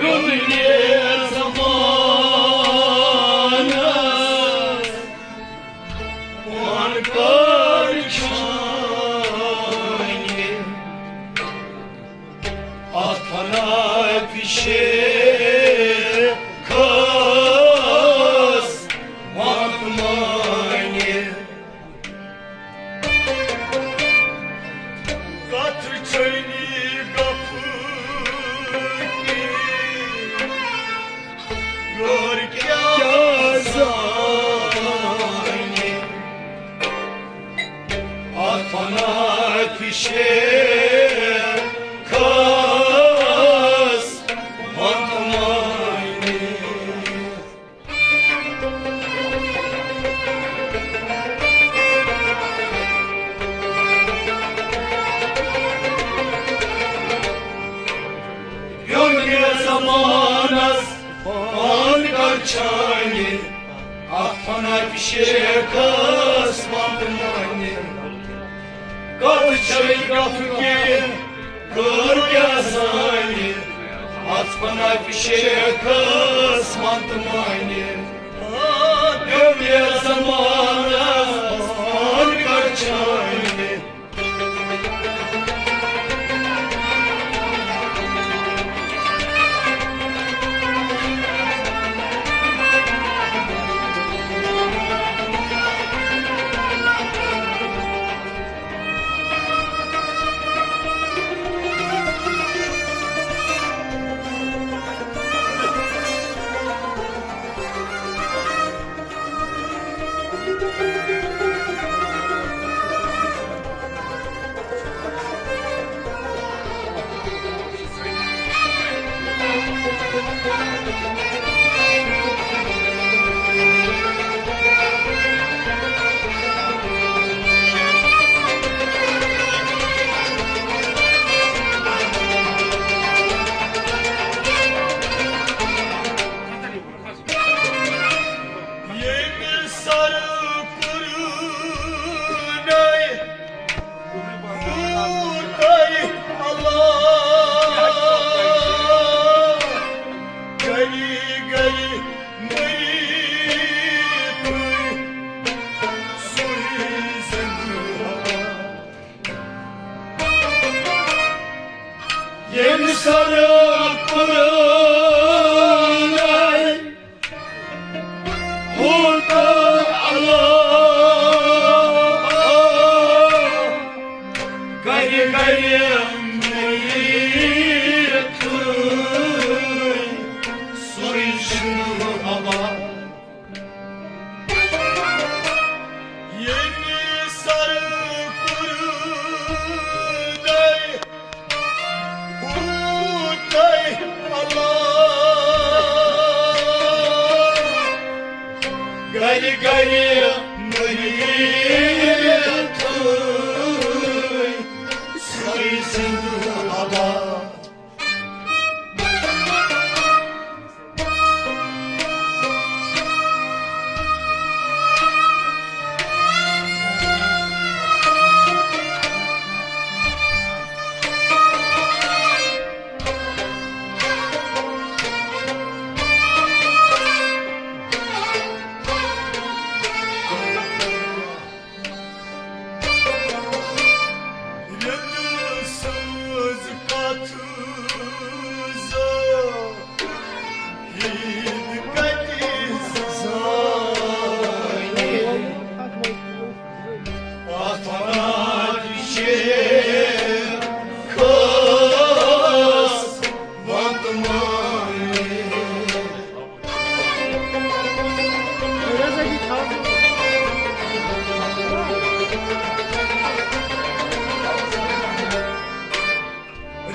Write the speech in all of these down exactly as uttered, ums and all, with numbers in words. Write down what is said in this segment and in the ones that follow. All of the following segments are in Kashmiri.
زمانس پان کر چھانہِ، اتھ فنا فشے کس مت مانہِ۔ کتھ چھنی گفہٕ غٲر کیٛاہ زانہِ؟ اتھ فنا فشے کس مت مانہِ۔ یومِ زمانس پان کر چھانہِ، اتھ فنا فشے کس مت مانہِ۔ کتھ چھے گفہٕ غٲر کیٛاہ زانہِ، اتھ فنا فشے کس مت مانہِ۔ یومِ زمانس پان کر چھانہِ۔ ییٚمہِ سرٕ کوٚرُے کوٗتاہ اللہ گری گری مٔرِتھ سُے زِندٕ۔ ییٚمہِ سرٕ کوٚرُے کوٗتاہ اللہ گرِ گرِ مٔرِتھ سُے زِندٕ آباد۔ ییٚمہِ سرٕ کوٚرُے کوٗتاہ اللہ گرِ گرِ مٔرِتھ سُے زِندٕ آباد۔ رٮ۪تہٕ سٕنٛز کتھ زٲژ عید کتہِ زانہِ؟ اتھ ونان شیخس وتمانہِ۔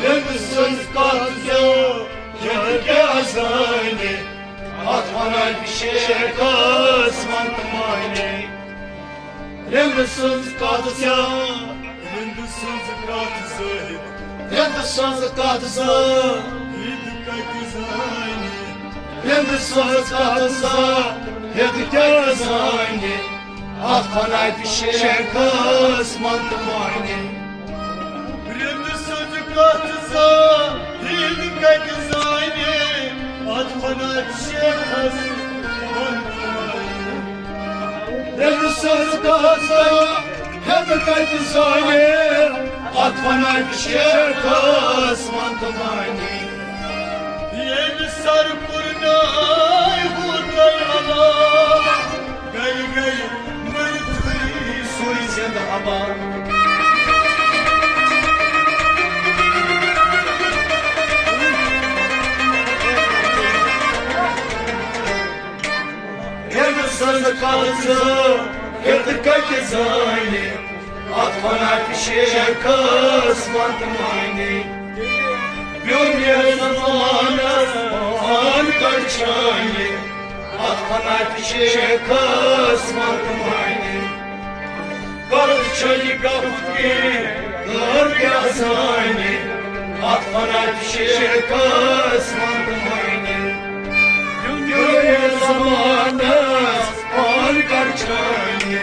رٮ۪تہٕ سٕنٛز کتھ زٲژ کیٛاہ زانہِ، اتھ ونان شیخس وتمانہِ۔ رٮ۪تہٕ سٕنٛز کتھ زٲژ، رٮ۪تہٕ سٕنٛز کتھ زٲژ، رٮ۪تہٕ سٕنٛز کتھ زٲژ، عید کتہِ زانہِ؟ رٮ۪تہٕ سٕنٛز کتھ زٲژ، عید کتہِ زانہِ؟ اتھ ونان شیخس وتمانہِ۔ رٮ۪تہٕ سٕنٛز کتھ زٲژ، عید کتہِ زانہِ؟ ہیٚتہٕ کتہِ زٲنِتھ اتھ فنا شیخس ونٛدٕ معنی۔ ییٚلہِ سر پُرناے ہوٗتاے علا، گرِ گرِ مٔرتھٕے سُے زِندٕ ہبا۔ ہیٚنٛد سٕنٛز کلہٕ زٕ ہیٚتہٕ کتہِ زٲنِتھ اتھ فنا شیخس ونٛدٕ معنی۔ بیوٚن ییٚلہِ زمانس پان کڑچھانہِ اتھ فنا شیخس ونٛدٕ معنی۔ غلط چھنہٕ یہِ گپھ کینٛہہ، غٲر کیٛاہ زانہِ اتھ فنا شیخس ونٛدٕ معنی۔ یُن یُن زمانس پان کڑچھانہِ۔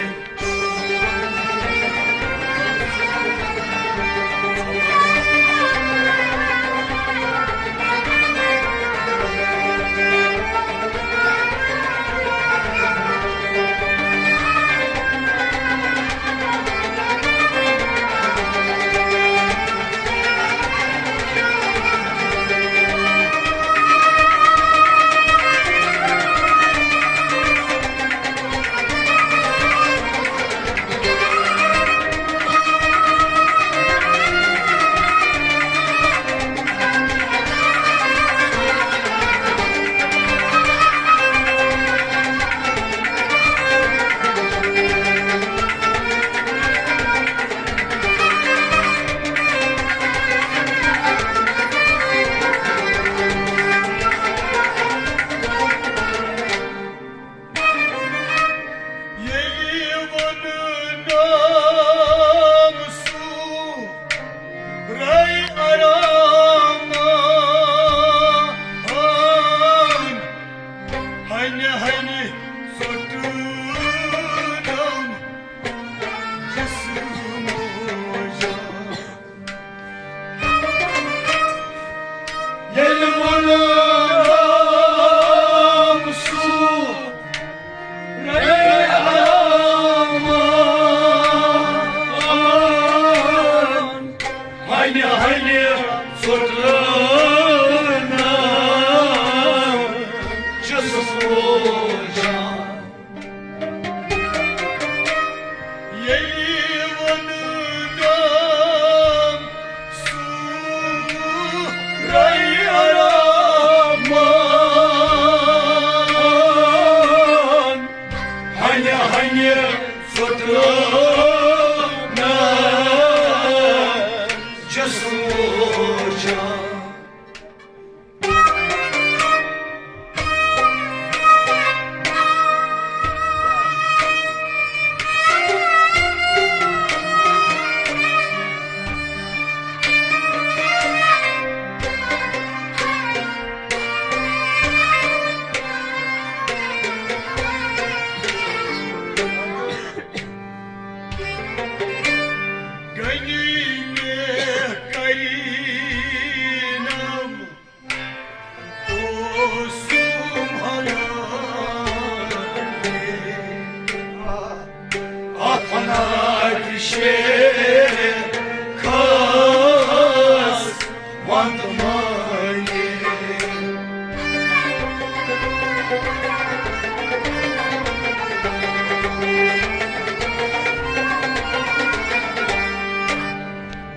ییٚلہِ ووٚن نام سُہ رے آرام، ہنہِ ہنہِ ژوٚٹنم جسم جان۔ ییٚلہِ ووٚنُم سُہ رے آرام، ہنہِ ہنہِ ژوٚٹنم جسم جان۔ ییٚلہِ ووٚن نام سُہ رے آرام، ہنہِ ہنہِ ژوٚٹنم جسم جان۔ غنی مےٚ کرینم اوسُم ہنا۔ افناج شیخس ونٛدٕ معنی۔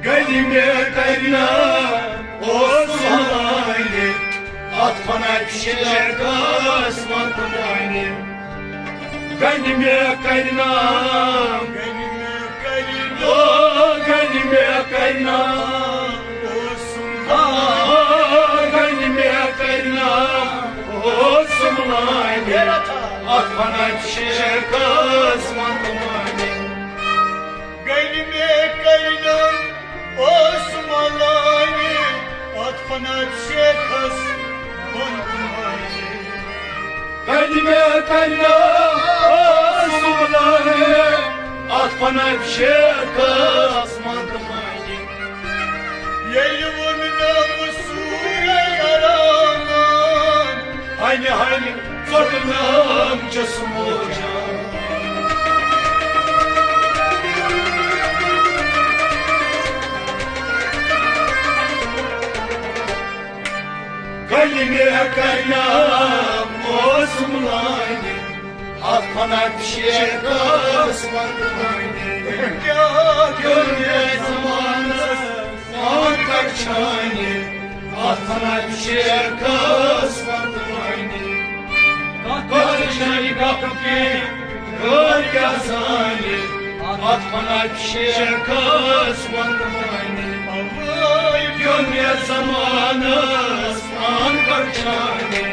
غنی مےٚ کرنا اوس ہمالہِ، اتھ فنا شیخس ونٛدٕ معنی۔ غنی مےٚ کرنا، او غنی مےٚ کرنا، آ، غنی مےٚ کرنا اوس ہمالہِ، اتھ فنا شیخس ونٛدٕ معنی۔ غنی مےٚ کرنا اوس ملانہِ، اتھ فنا شیخس ونٛدٕ معنی۔ غنی مےٚ کرنا اوس ملانہِ، اتھ فنا شیخس ونٛدٕ معنی۔ ییٚلہِ ووٚن نام سورے آرامان، ہنہِ ہنہِ ژوٚٹ نام جسمو جان۔ ییٚلہِ مےٚ کَرِ موسم لانہِ، اَتھ فنا فِشے قٕسمت وانہِ۔ کیٛاہ پیوٚو مےٚ زمانس پان کر چھانہِ، اَتھ فنا فِشے قٕسمت وانہِ۔ کتھ چھنہٕ غم کینٛہہ، غٲر کیٛاہ زانہِ، اَتھ فنا فِشے قٕسمت وانہِ۔ اوے پیوٚو مےٚ زمانس پان کر چھانہِ۔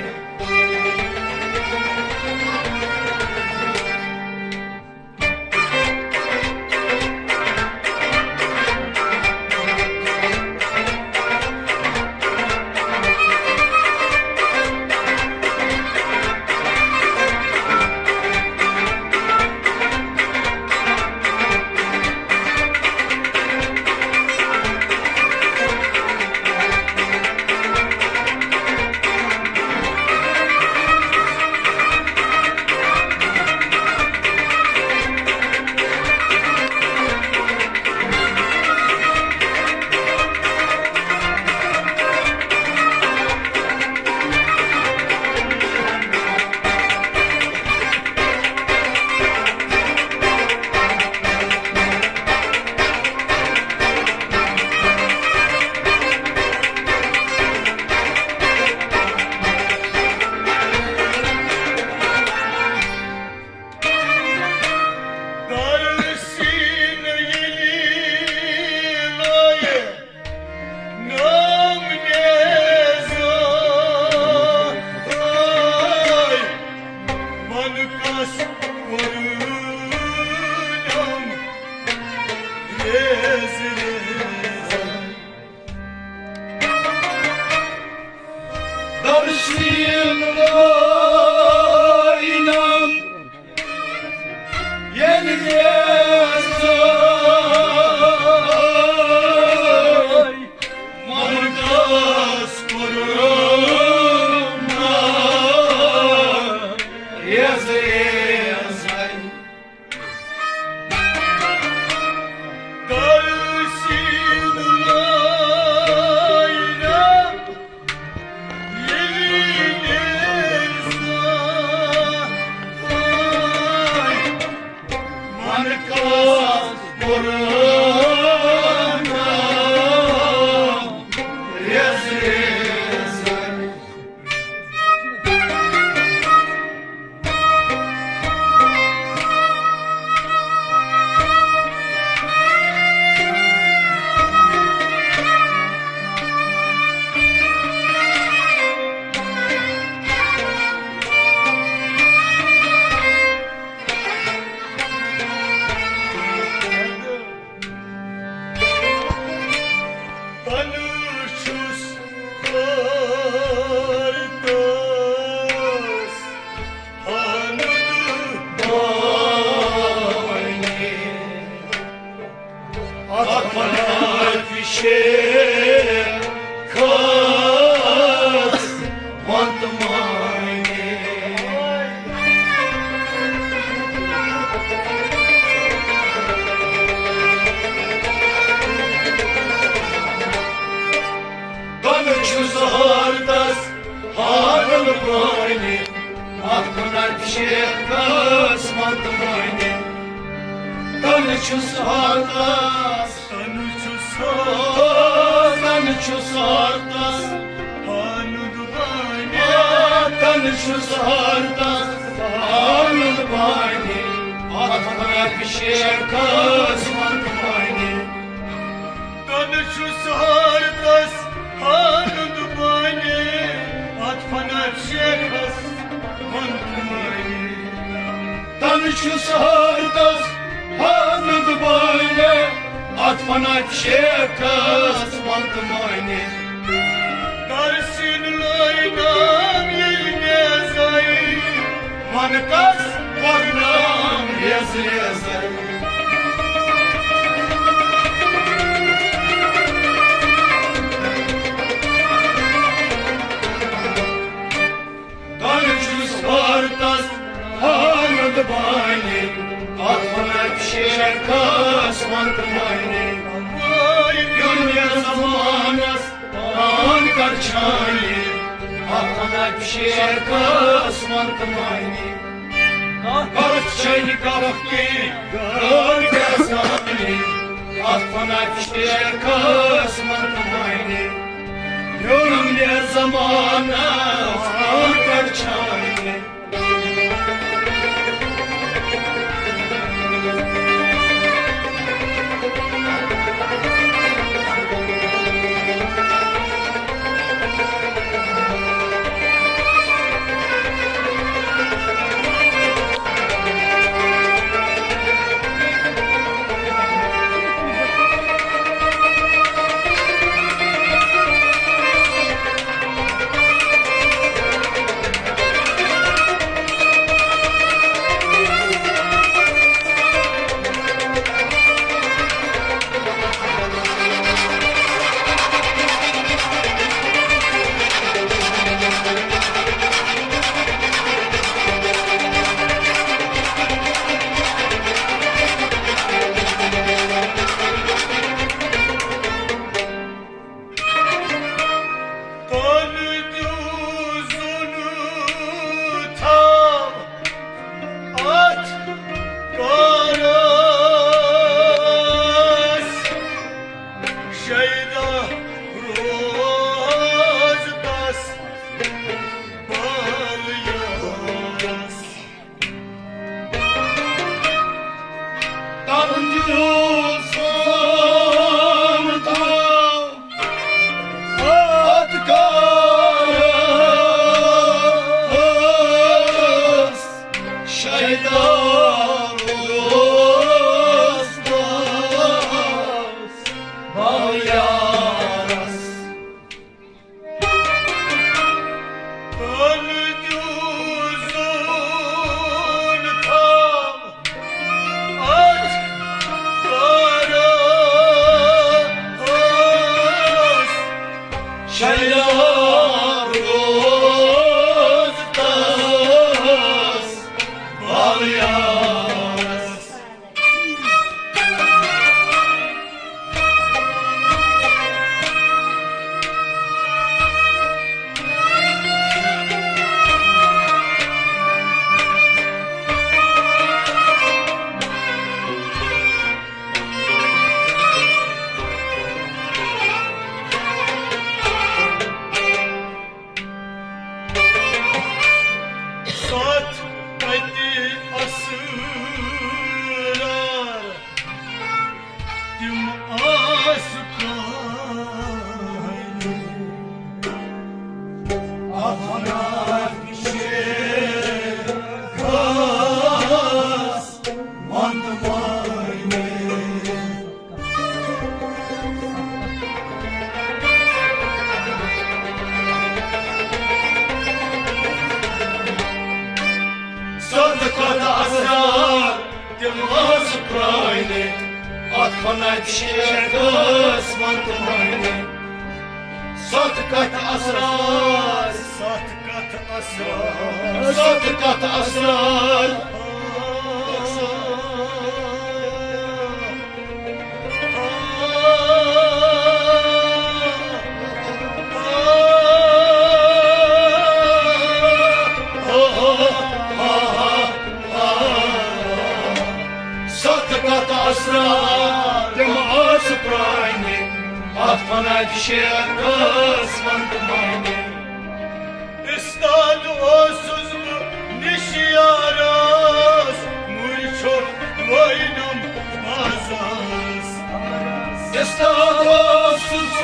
درسین واینم ییٚلہِ مےٚ زٲے، ممتاز کوٚرُن ریز ریز۔ بنہٕ چھُس خٲر تہٕ ہانہٕ بٲنی۔ اَتھ وَنان فِشے خاص وَنٛدٕ معنی۔ بنہٕ چھُس ہارتس ہارن بٲنی، اَتھ وَنان فِشے خاص وَنٛدٕ معنی۔ بنہٕ چھُس ہارتس، بنہٕ چھُس ہارتس، بنہٕ چھُس ہارتس ہانُد بٲنی۔ بنہٕ چھُس ہارتس ہانُد بٲنی، اَتھ وَنان فِشے خاص وَنٛدٕ معنی۔ تَنہٕ چھُس ہارتس ہانُد بٲنی، اَتھ فنا فِشے خاص وَنٛدٕ معنی۔ تَنہٕ چھُس ہارتس ہانُد بٲنی، اَتھ فنا فِشے خاص وَنٛدٕ معنی۔ درسین لٲنام ییٚلہِ مےٚ زٲے، من کس پرنام ریز ریزے۔ بنہٕ چھُس ہارتس ہانُد بٲنی، اَتھ وَنان فِشے خاص وَنٛدٕ معنی۔ ییٚلہِ مےٚ زمانس پان کر چھانہِ، اتھ ونان ابھیشیکس ونت معنی۔ کتھ چھنہٕ کتھ کینٛہہ غٲر کیٛاہ زانہِ۔ اتھ ونان ابھیشیکس ونت معنی۔ ہیوٚن یہِ زمانس پٮ۪ٹھ چھانہِ۔ تۄہہِ دیُت زُن تھاو اتھ کارس، شیدا روز تس بال یارس۔ تم دیُت زُن تھاو اتھ کارس، شیدا روز تس بال یارس۔ تۄہہِ دیُت زُن تھاو اتھ کارس، شیدا روز تس بال یارس۔ ستھ کتہِ اسرار تِم آسہٕ کانہِ۔ افراد شیخس وند معنی۔ صدقت اسرار تِم آسہٕ پرٛانہِ، اتھ فناکہِ شیخس ونتہٕ معنی۔ صدقت اسرار، صدقت اسرار، صدقت اسرار۔ ستھ کتھ اسرار تِم آسہٕ پرٛانہِ، اتھ فناکہِ شیخس ونتہٕ معنی۔ استاد اوسُس بہٕ نِشیارس، مُرۍ چھوٚک وٲینم بازرس۔ استاد اوسُس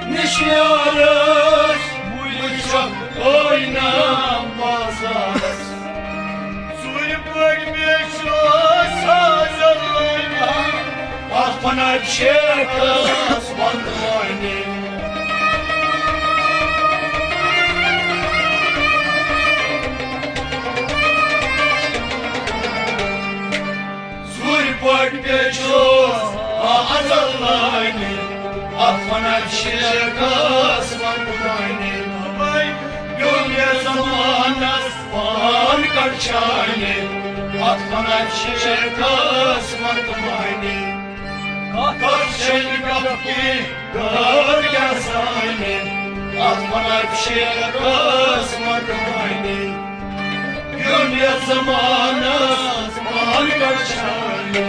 نِشیارس، مُرۍ چھوٚک وٲینم بازرس۔ ژوٗرِ پٲٹھۍ بیٚیہِ چھُ آسان زلٲنۍ۔ اتھ فناکہِ شیخس ونتہٕ معنی۔ ژوٗرِ پٲٹھۍ بیٚیہِ چھُ آسان زلٲنۍ۔ اتھ فناکہِ شیخس ونتہٕ معنی۔ بیوٚن یتھ زمانس پان کڑ چھانہِ، اتھ فناکہِ شیخس ونتہٕ معنی۔ کتھ چھنہٕ کتھ کینٛہہ غٲر کیٛاہ زانہِ، اتھ ونان شیخس مکانی، یوم یتھ زمانس پان کڑ چھانی۔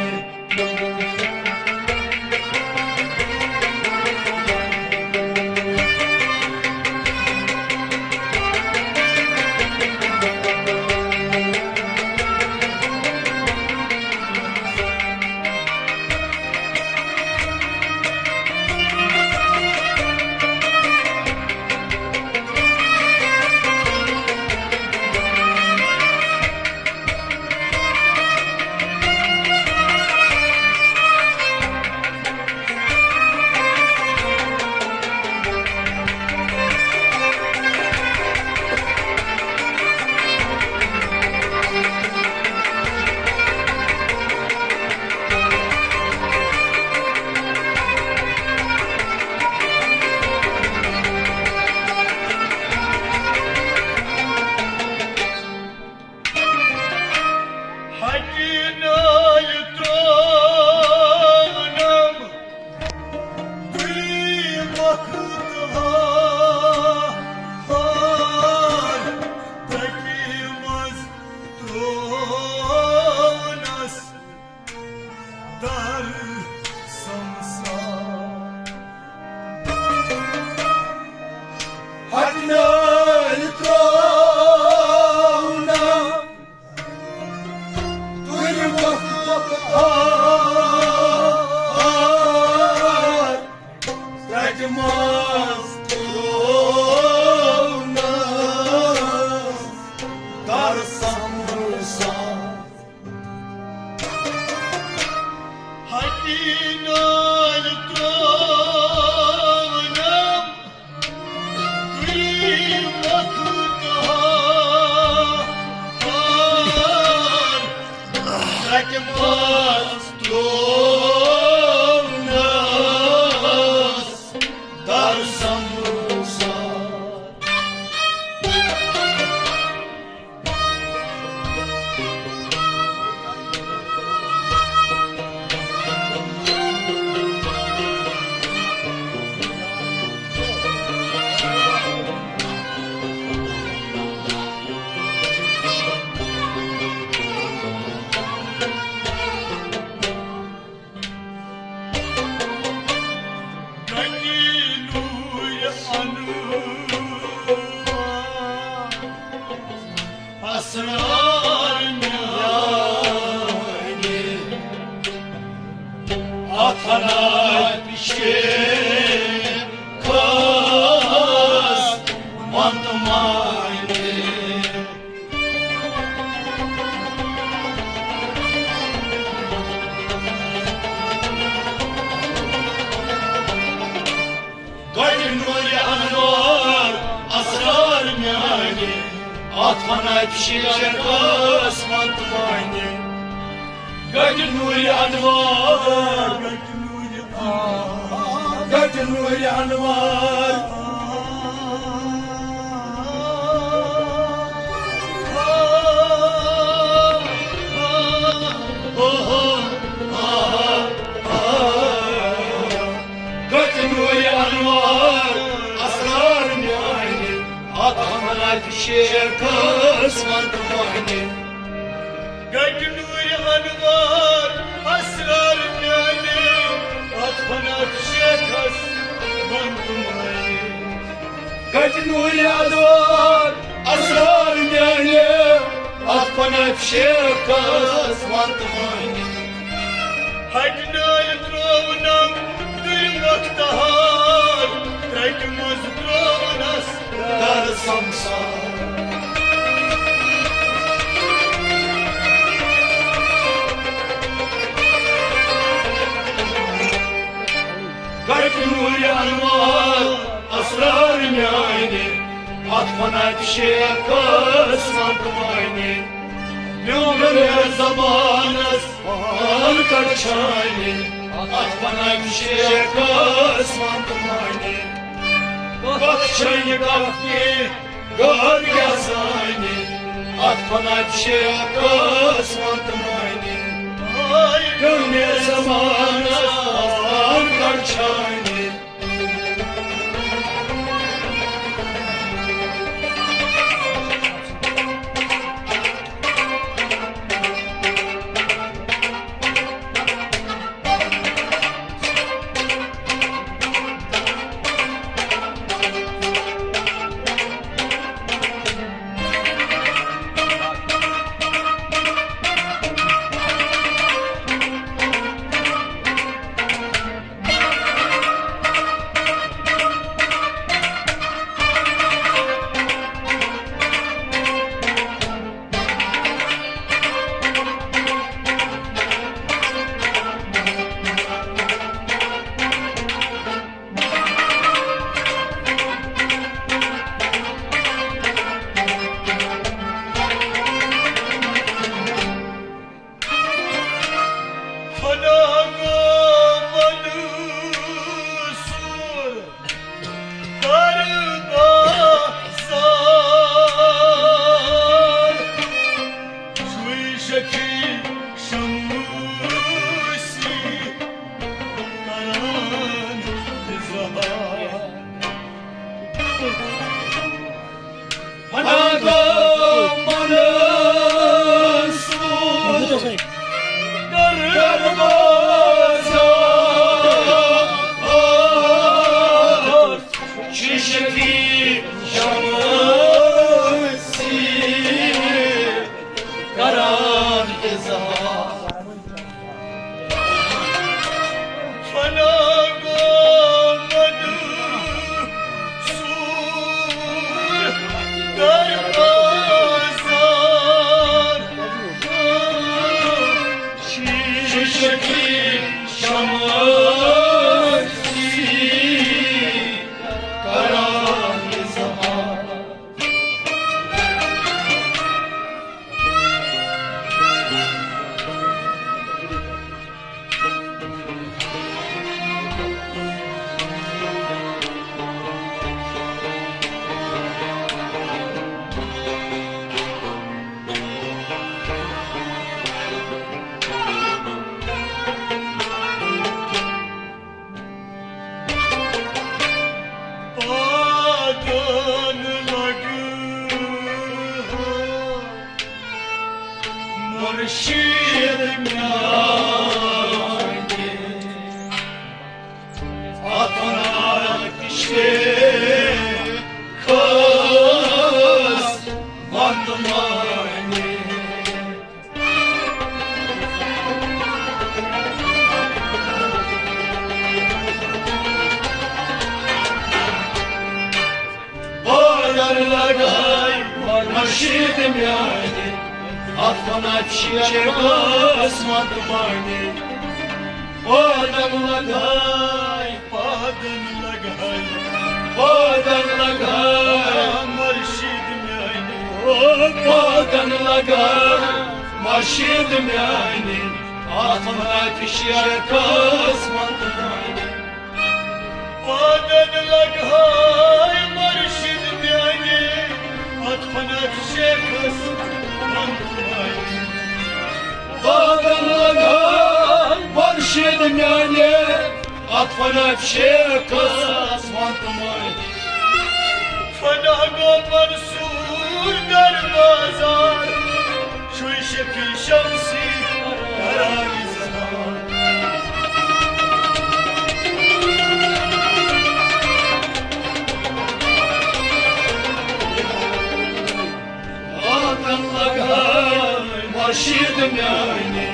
ہٹی نٲلۍ ترٛوونم، کُلۍ مۄکھ تہٕ ہار، درٛٹہِ منٛز ترٛوونس در سمسار۔ ہٹہِ نٲلۍ ترٛوونم، تُلۍ مۄکھ تہٕ ہار، درٛٹہِ منٛز ترٛوونس در سمسار۔ ہٹہِ نٲلۍ ترٛوونم، تُلۍ مۄکھ تہٕ ہار، درٛٹہِ منٛز ترٛوونس در سمسار۔ گَٹہِ نوٗرِ اَنوار، اسرار میانہِ، اَتھ ناتہِ شیخس وَنتہٕ مانہِ۔ گَٹہِ نوٗرِ اَنوار، اسرار میانہِ، اَتھ وَنان شیخس وَنتہٕ مانہِ۔ گَٹہِ نوٗرِ اَنوار، گَٹہِ نوٗرِ اَنوار۔ گَٹہِ نوٗرِ اَنوار، اسرار میانہِ، اَتھ وَنان شیخس وَنتہٕ مانہِ۔ گَٹہِ نوٗرِ اَنوار، اسرار میانہِ، اَتھ وَنان شیخس وَنتہٕ مانہِ۔ گَٹہِ نوٗرِ اَنوار، اسرار میانہِ، اَتھ وَنان شیخس وَنتہٕ مانہِ۔ ہٹہِ نٲلۍ ترٛوونم، تُلۍ مۄکھ تہٕ ہار، درٛٹہِ منٛز ترٛوونس در سمسار۔ گَٹہِ نوٗرِ اَنوار، اسرار میانہِ، اَتھ وَنان شیخس وَنتہٕ مانہِ۔ میون زمانس پان کڑ چھانہِ، اَتھ وَنان شیخس وَنتہٕ مانہِ۔ کتھ چھنہٕ کتھ کینٛہہ، غٲر کیٛاہ زانہِ، اَتھ وَنان شیخس وَنتہٕ مانہِ۔ آے کمہِ زمانس پان کڑ چھانہِ۔ شیٖر میٛانہِ اَتھ وَنان شیخَس وَندٕ مانہِ۔ بادن لگاے مرشد میانہِ، اتھ ونان چھِ شیخ قسمت بانہِ۔ بادن لگاے، بادن لگاے، بادن لگاے مرشد میانہِ، او بادن لگاے مرشد میانہِ، اتھ ونان چھِ شیخ قسمت بانہِ۔ بادن لگاے مرشد میانہِ، اتھ ونان چھِ شیخس وندٕ مانہِ۔ بادن لگاے مرشد میانہِ، اتھ ونان چھِ شیخس وندٕ مانہِ۔ فنا گوٚو منصور در بازار، چھُے شفیع شمسی کران اظہار۔ آنگن لگاے مرشد میانہِ،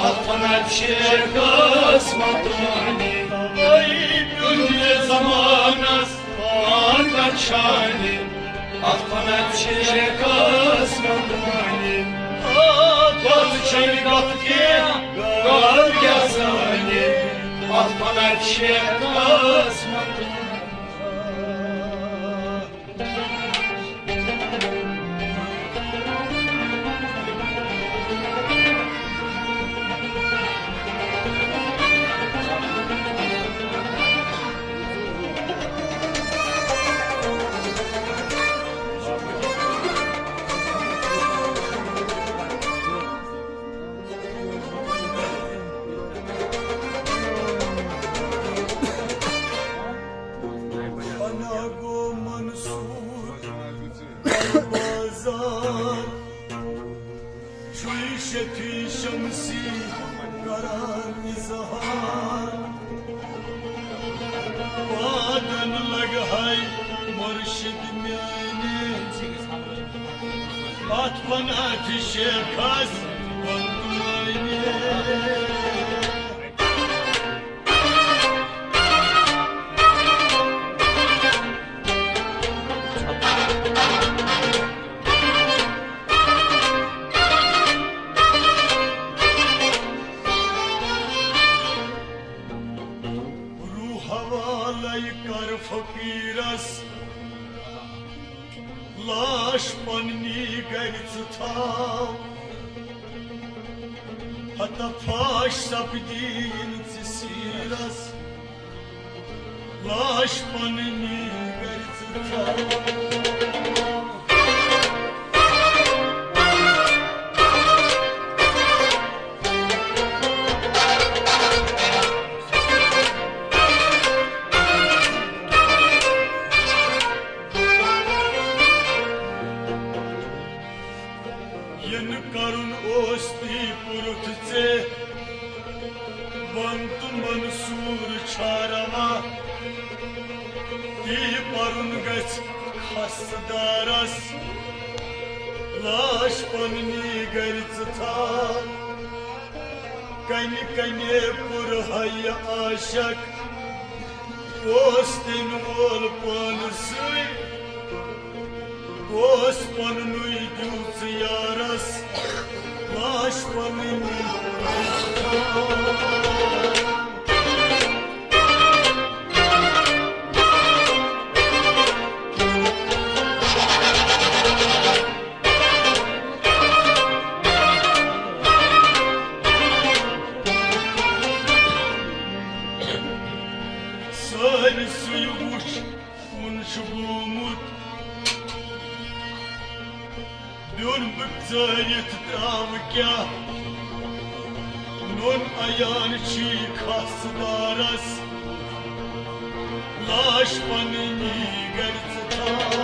اتھ ونان چھِ شیخس وندٕ مانہِ۔ اوے کُنہِ زمانس آنگن چھانہِ، اتھ ونان چھِ شیخس وندٕ مانہِ۔ آ، پتہٕ چھَنہٕ کتھ کینٛہہ، گوٚو کیٛاہ زانہِ، اتھ ونان چھِ شیخس وندٕ مانہِ۔ فنا گوٚو منصور بازار، چھُے شفیع شمسی کران اظہار۔ وادن لگہے مرشد میانہِ، اتھ ونان چھِ شیخس وندٕ مانہِ۔ روح حوالے کر فقیرس، لاش پننی گرِ ژٕ تھاو۔ ہتا فاش سپدی یِن ژٕ سیرس، لاش پننی گرِ ژٕ تھاو۔ یہِ نہٕ کرُن اوس تی کوٚرُتھ ژےٚ، وَن تہٕ منصوٗر چھا روا؟ تی پَرُن گژھِ خستہٕ دارس، لاش پننی گرِ ژٕ تھاو۔ کنہِ کنہِ پُرہے عاشق، اوس تٔمۍ وول پانہٕ سۭتۍ، اوس پننُے دیُت یارس، لاش پننی۔ سٲرسٕے وُچھ، کُن چھُ گوٚمُت۔ بیوٚن بہٕ ژٲرِتھ ترٛاوٕ کیٛاہ؟ نوٚن عیان چھی خاص دارس، لاش پننی گرِ ژٕ تھاو۔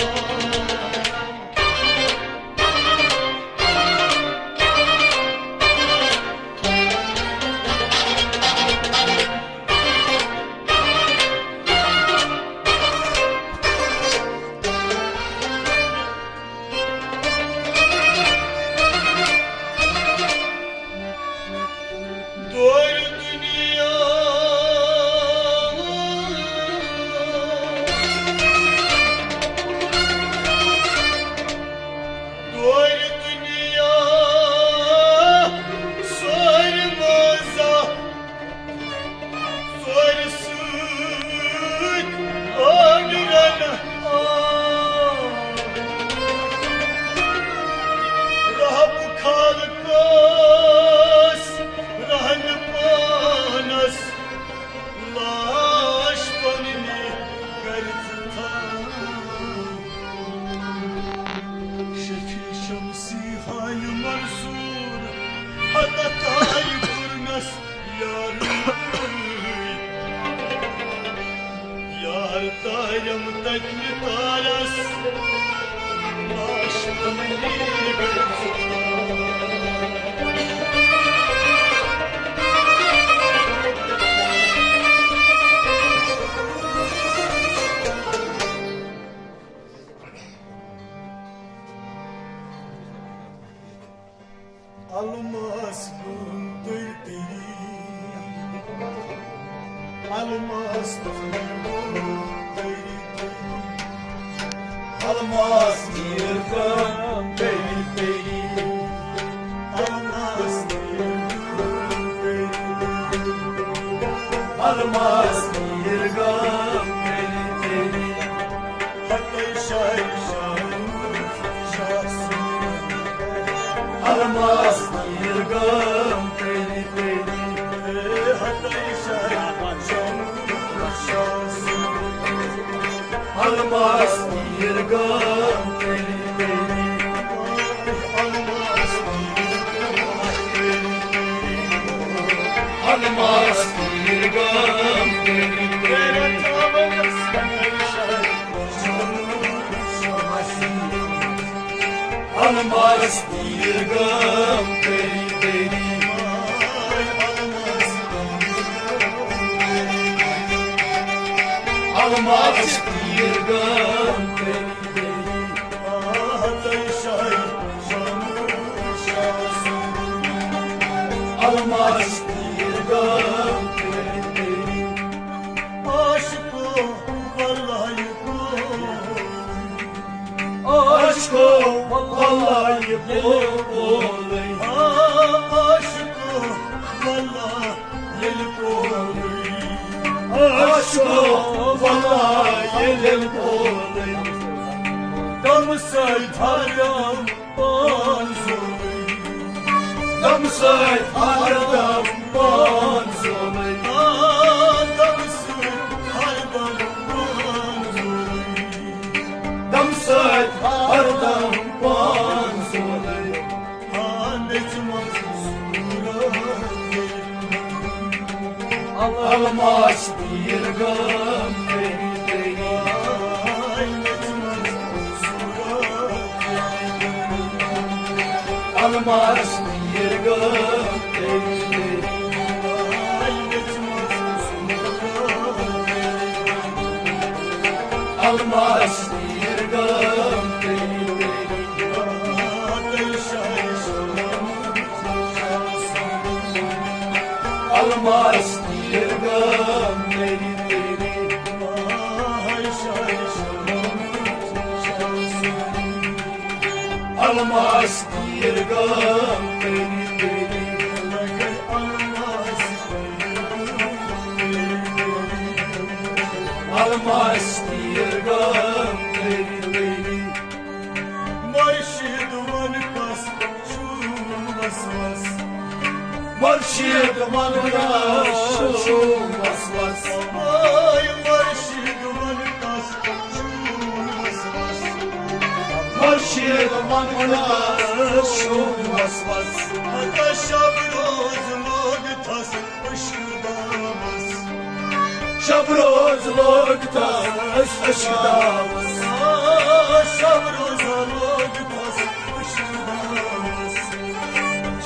الماس گوٚو تٔرۍ تٔرۍ۔ الماس گوٚو تٔرۍ تٔرۍ۔ الماس تیٖر گام تٔرۍ تٔرۍ۔ الماس تیٖر گام تٔرۍ تٔرۍ۔ الماس تیٖر گام تٔرۍ تٔرۍ۔ ہتے شاہ شاہ شاہ سُنٛد۔ الماس تیٖر گام تٔرۍ تٔرۍ۔ ہتے شاہ شاہ شاہ سُنٛد۔ الماس تیٖر گام تٔرۍ تٔرۍ۔ الماس تیٖر گام تٔرۍ تٔرۍ۔ الماس تیٖر گام تٔرۍ تٔرۍ۔ الماس تیٖر گام تٔرۍ تٔرۍ۔ الماس تیٖر گام تٔرۍ تٔرۍ۔ الماس تیٖر گام تٔرۍ تٔرۍ۔ عاشقو واللہ یہِ گوٚو۔ عاشقو واللہ یہِ گوٚو پولٕے۔ آ، عاشقو واللہ ییٚلہِ پولٕے۔ عاشقو واللہ ییٚلہِ پولٕے۔ تَمہِ سۭتۍ ہر پان زومٕے۔ تَمہِ سۭتۍ ہردم پان زومٕے۔ آ، تَمہِ سۭتۍ ہردم پان زومٕے۔ تَمہِ سۭتۍ ہردم پان زومٕے۔ آ، نٔژمٕژ صوٗرت ییٚلہِ الماس تیٖر گام تٔرۍ تٔرۍ۔ الماس تیٖر گام تٔرۍ تٔرۍ۔ الماس تیٖر گام تٔرۍ تٔرۍ۔ الماس تیٖر گام تٔرۍ تٔرۍ۔ الماس تیٖر گام تٔرۍ تٔرۍ۔ الماس تیٖر گام تٔرۍ تٔرۍ۔ مرشد ون کس چھُ وسوس۔ مرشد ون کس چھُ وسوس۔ اے مرشد ون کس چھُ وسوس۔ مرشد ون کس چھُ وسوس۔ ہتا شب روز لوگ تھس عشق دامس۔ شب روز لوگ تس عشق دامس۔ آ، شب روز لوگ تس عشق دامس۔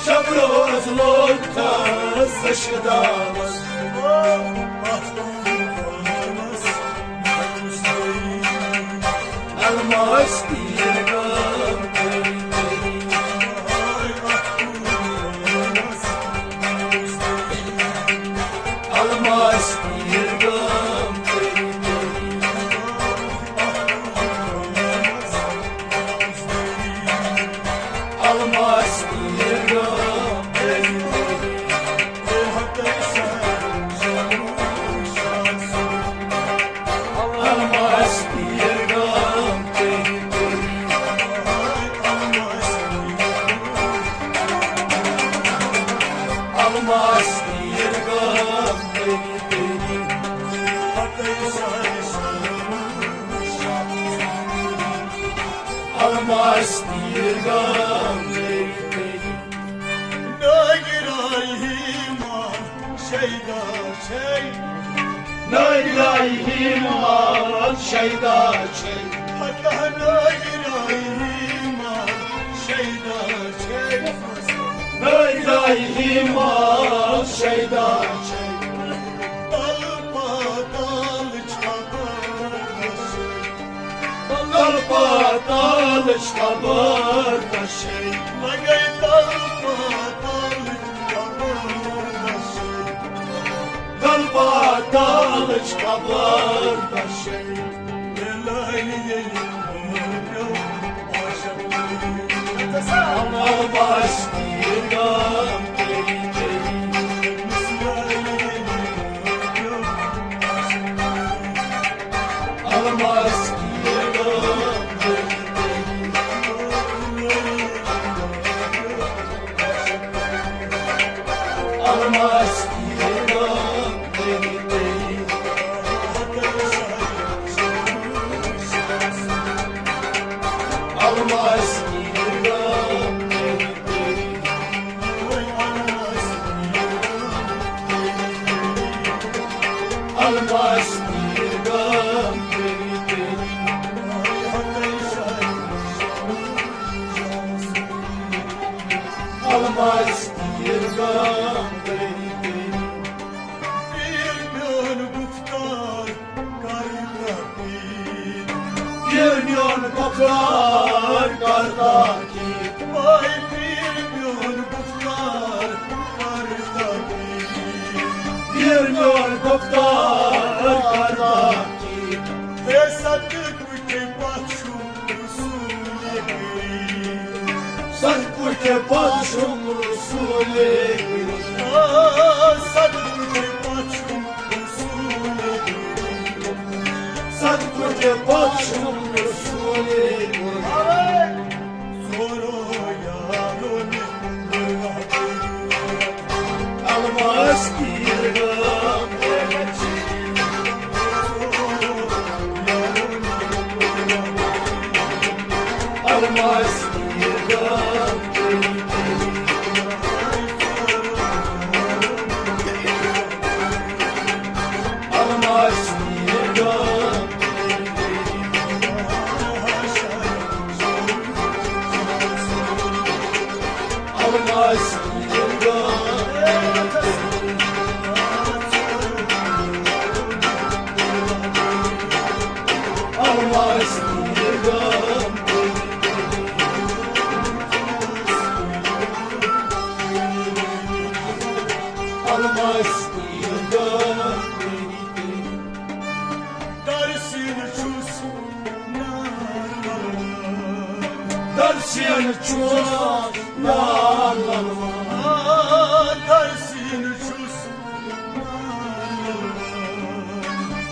شب روز لوگ تس عشق دامس۔ آ، اتھ طوفانس منٛز گٔے الماس تیٖر گام تٔرۍ تٔرۍ۔ الماس تیٖر گام تٔرۍ تٔرۍ۔ الماس تیٖر گام تٔرۍ تٔرۍ۔ الماس تیٖر گام تٔرۍ تٔرۍ۔ الماس تیٖر گام تٔرۍ تٔرۍ۔ الماس تیٖر گام تٔرۍ تٔرۍ۔ نٲگِرایہِ ہی مال شیدا چھے۔ نٲگِرایہِ ہی مال شیدا چھے۔ ہتا نٲگِرایہِ ہی مال شیدا چھے۔ نٲگِرایہِ ہی مال شیدا چھے۔ تل پاتال چھا برداشے۔ تل پاتال چھا برداشے۔ گٔے تل پاتالٕچ قبر دَشے۔ تل پاتالٕچ قبر دَشے۔ مےٚ لٲلۍ ییٚلہِ مٲنیو عاشق تیری۔ عباس تیٖر گام تیری تیری۔ مےٚ لٲلۍ ییٚلہِ مٲنیو عاشق تیری۔ عباس تیٖر گام تیری تیری۔ عباس تیٖر گام تیری تیری۔ عباس تیٖر گام تیری تیری۔ عباس تیٖر گام تیری تیری۔ عباس تیٖر گام تیری تیری۔ پیٖر میون گُفتار کر تاکید۔ پیٖر میون گُفتار کر تاکید۔ ماے پیٖر میون گُفتار کر تاکید۔ پیٖر میون گُفتار کر تاکید۔ ہے ستہٕ کُٹھۍ پتھ چھُم رسول کریم۔ ستہٕ کُٹھۍ پتھ چھُم رسول کریم۔ آ، ستہٕ کُٹھۍ پتھ چھُم رسول کریم۔ ستہٕ کُٹھۍ پتھ چھُم رسول کریم۔ ژورو یارو نہِ الماس تیٖر گام۔ الماس تیٖر گام۔ الماس تیٖر گام۔ الماس تیٖر گام۔ الماس تیٖر گام۔ الماس تیٖر گام۔ درسین چھُس نار للوان۔ درسین چھُس نار للوان۔ آ، درسین چھُس نار للوان۔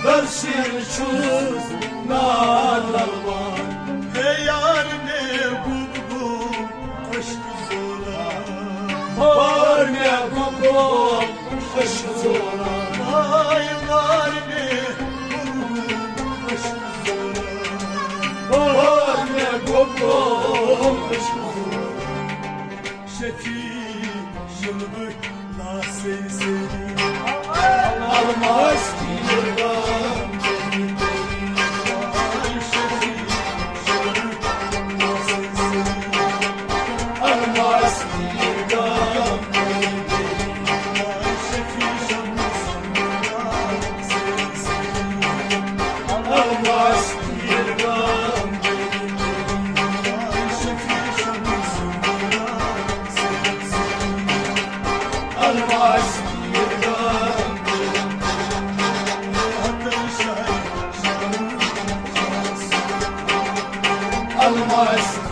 درسین چھُس نار للوان۔ ہے یار مےٚ گوٚب گوٚب عشق زوران۔ بار مےٚ گوٚب گوٚب عشق زوران۔ آے بار مےٚ گوٚب گوٚب عشق زوران۔ بار مےٚ گوٚب گوٚب عشق زوران۔ شفیع شلبہٕ ناسے سری۔ الماس تیٖر گام۔ الماس تیٖر گام۔ الماس تیٖر گام۔ الماس تیٖر گام۔ الماس